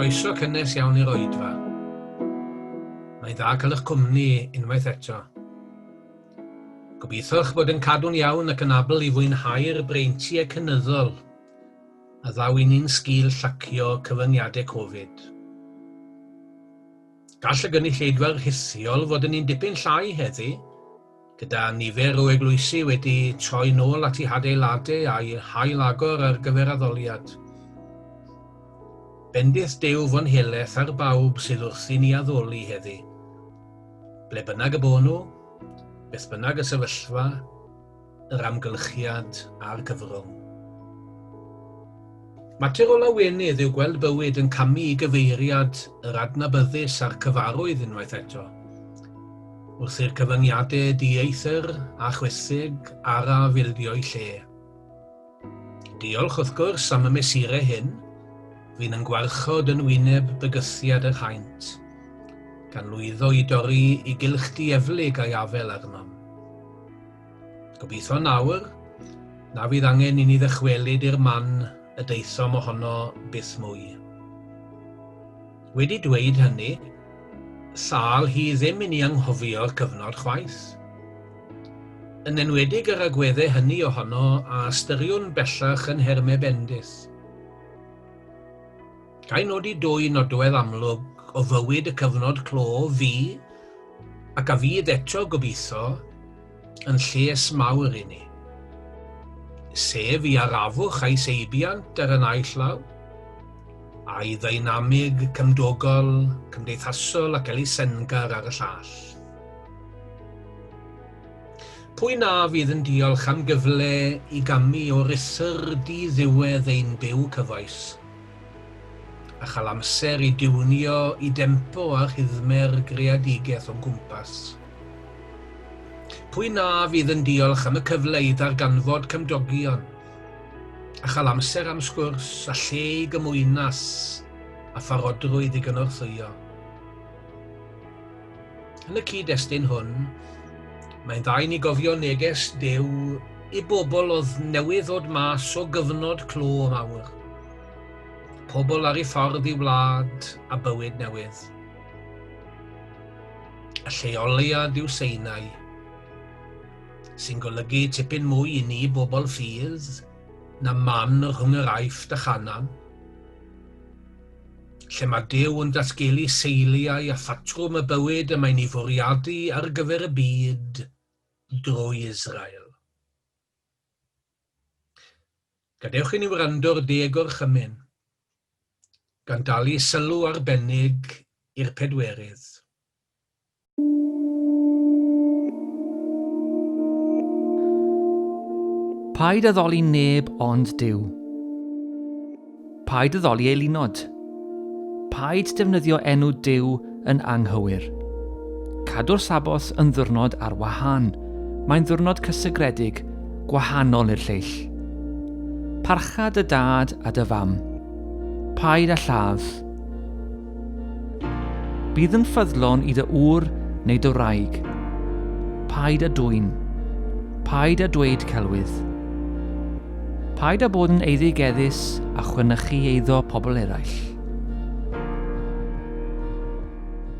Croeso cynnes iawn i'r oedfa. Mae'n dda cael eich cwmni unwaith eto. Gobeithio eich bod yn cadw'n iawn ac yn abl i fwynhau'r breintiau cynyddol a ddaw i ni'n sgil llacio cyfyngiadau Covid. Gall y gynulleidfa rhithiol fod yn un dipyn llai heddi, gyda nifer o eglwysi wedi troi nôl at eu hadeiladau a'u hail-agor ar gyfer addoliad. Bendith Duw fo'n helaeth ar bawb sydd wrthi'n i addoli heddi. Ble bynnag y bo nhw, beth bynnag y sefyllfa, yr amgylchiad a'r cyfrwng. Mater o lawenydd yw gweld bywyd yn camu i gyfeiriad yr adnabyddus a'r cyfarwydd unwaith eto. Wrth i'r cyfyngiadau dieithr a chwithig araf ildio'u lle. Diolch wrth gwrs am y mesurau hyn, fu'n yn gwarchod yn wyneb bygythiad yr haint, gan lwyddo i dorri i gylch dieflig a'i afel arnom. Gobeithio nawr na fydd angen i ni ddychwelyd i'r man y daethom ohono byth mwy. Wedi dweud hynny, thâl hi ddim i ni anghofio'r cyfnod chwaith. Yn enwedig yr agweddau hynny ohono a ystyriwn bellach yn nhermau bendith. Ga i nodi dwy nodwedd amlwg o fywyd y cyfnod clo fu, ac a fydd eto gobeithio, yn lles mawr i ni. Sef i arafwch a'i seibiant ar y naill law, a'i ddeinamig cymdogol, cymdeithasol ac elusengar ar y llall. Pwy na fydd yn diolch am gyfle i gamu o ruthr di-ddiwedd ein byw cyfoes, a chael amser i diwnio i dempo a rhythme'r greadigaeth o'n cwmpas? Pwy na fydd yn diolch am y cyfle i ddarganfod cymdogion, a chael amser am sgwrs a lle i gymwynas a pharodrwydd i gynorthwyo? Yn y cyd-destun hwn, mae'n dda i ni gofio neges Duw i bobl oedd newydd ddod mas o gyfnod clo mawr. Pobl ar eu ffordd i wlad a bywyd newydd. Y lleoliad yw Seinai, sy'n golygu tipyn mwy i ni bobl ffydd na man rhwng yr Aifft a Chanan. Lle mae Duw yn datgelu seiliau a phatrwm y bywyd y mae'n ei fwriadu ar gyfer y byd drwy Israel. Gadewch i ni wrando'r Deg Gorchymyn, gan dalu sylw arbennig i'r pedwerydd. Paid addoli neb ond Duw. Paid addoli eilunod. Paid defnyddio enw Duw yn anghywir. Cadw'r Saboth yn ddiwrnod ar wahân. Mae'n ddiwrnod cysegredig, gwahanol i'r lleill. Parcha dy dad a dy fam. Paid â lladd. Bydd yn ffyddlon i dy ŵr neu dy wraig. Paid â dwyn. Paid â dweud celwydd. Paid â bod yn eiddigeddus a chwenychu eiddo pobl eraill.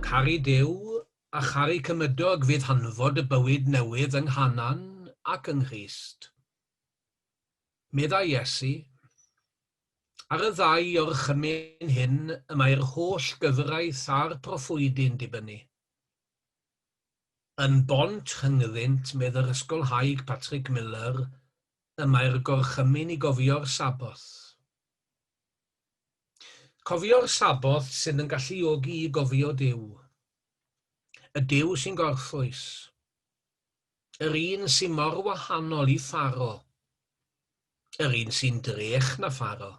Caru Duw a charu cymydog fydd hanfod y bywyd newydd yng Nghanan ac yng Nghrist. Meddai Iesu, Ar y ddau orchymyn hyn y mae'r holl gyfraith a'r proffwydi'n dibynnu. Yn bont rhyngddynt, medd yr ysgolhaig Patrick Miller, y mae'r gorchymyn i gofio'r Saboth. Cofio'r Saboth sydd yn galluogi i gofio Duw. Y Duw sy'n gorffwys. Yr un sy mor wahanol i Pharo. Yr un sy'n drech na Pharo.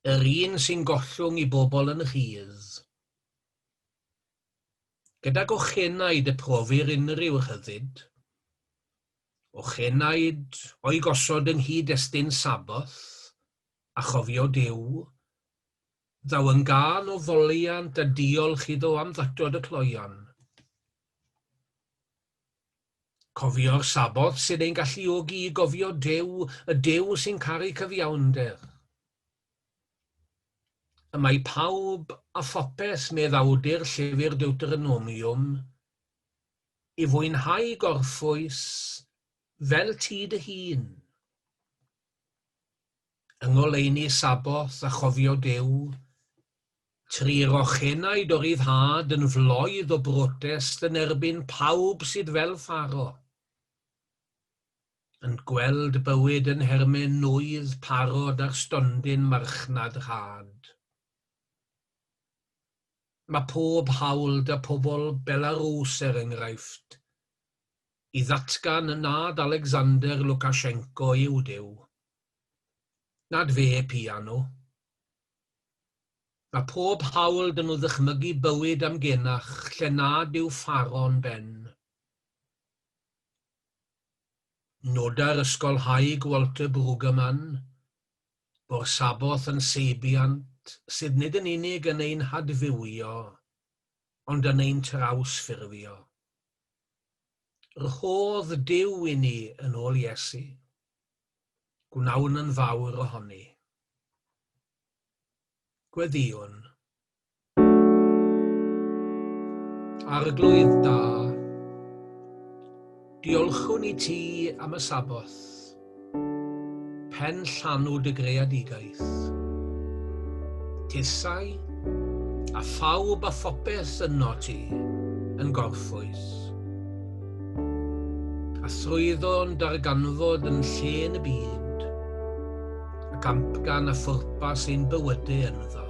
Yr un sy'n gollwng i bobl yn rhydd. Gydag ochenaid y profir unrhyw rhyddid. Ochenaid o'i gosod yng nghyd-destun Saboth, a chofio Duw, ddaw yn gân o foliant a diolch iddo am ddatod y cloeon. Cofio'r Saboth sy'n ein galluogi i gofio Duw, y Duw sy'n caru cyfiawnder. Y mae pawb a phopeth, medd awdur llyfr Deuteronomium, i fwynhau gorffwys fel ti dy hun. Yng ngoleuni Saboth a chofio Duw, try'r ochenaid o ryddhad yn floedd o brotest yn erbyn pawb sydd fel Pharo. Yn gweld bywyd yn nhermau nwydd parod ar stondin marchnad rhad. Mae pob hawl 'da pobl Belarws, er enghraifft, i ddatgan nad Alexander Lukashenko yw Duw. Nad fe pia nhw. Mae pob hawl 'da nhw ddychmygu bywyd amgenach lle nad yw Pharo'n ben. Noda'r ysgolhaig Walter Brueggemann bo'r Saboth yn seibiant sydd nid yn unig yn ein hadfywio, ond yn ein trawsffurfio. Rhodd Duw i ni yn ôl Iesu. Gwnawn yn fawr ohoni. Gweddïwn. Arglwydd da, diolchwn i ti am y Saboth, pen llanw dy greadigaeth. Tisau a phawb a phopeth yno ti yn gorffwys. A thrwyddo'n darganfod yn lle yn y byd, ac amcan a phwrpas ein bywydau ynddo.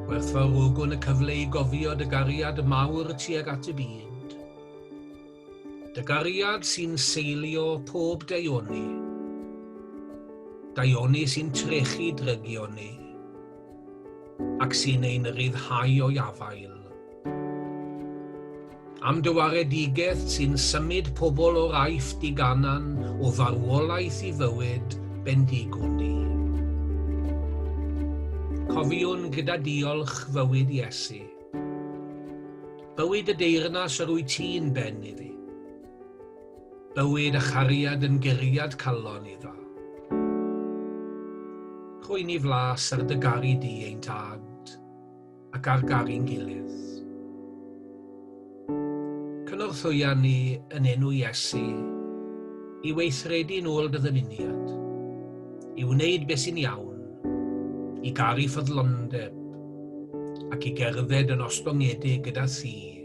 Gwerthfawrogwn y cyfle i gofio dy gariad mawr tuag at y byd. Dy gariad sy'n seilio pob daioni. Daioni sy'n trechu drygioni ac sy'n ein rhyddhau o'i afael. Am dy waredigaeth sy'n symud pobl o'r Aifft i Ganaan, o farwolaeth i fywyd, bendigwn di. Cofiwn gyda diolch fywyd Iesu. Bywyd y deyrnas yr wyt ti'n ben iddi. Bywyd a chariad yn guriad calon iddo. Rhoi ni flas ar dy garu di ein tad. ac ar garu'n gilydd. Cynorthwya ni yn enw Iesu i weithredu'n ôl dy ddymuniad, i wneud beth sy'n iawn, i garu ffyddlondeb, ac i gerdded yn ostongedig gyda thi.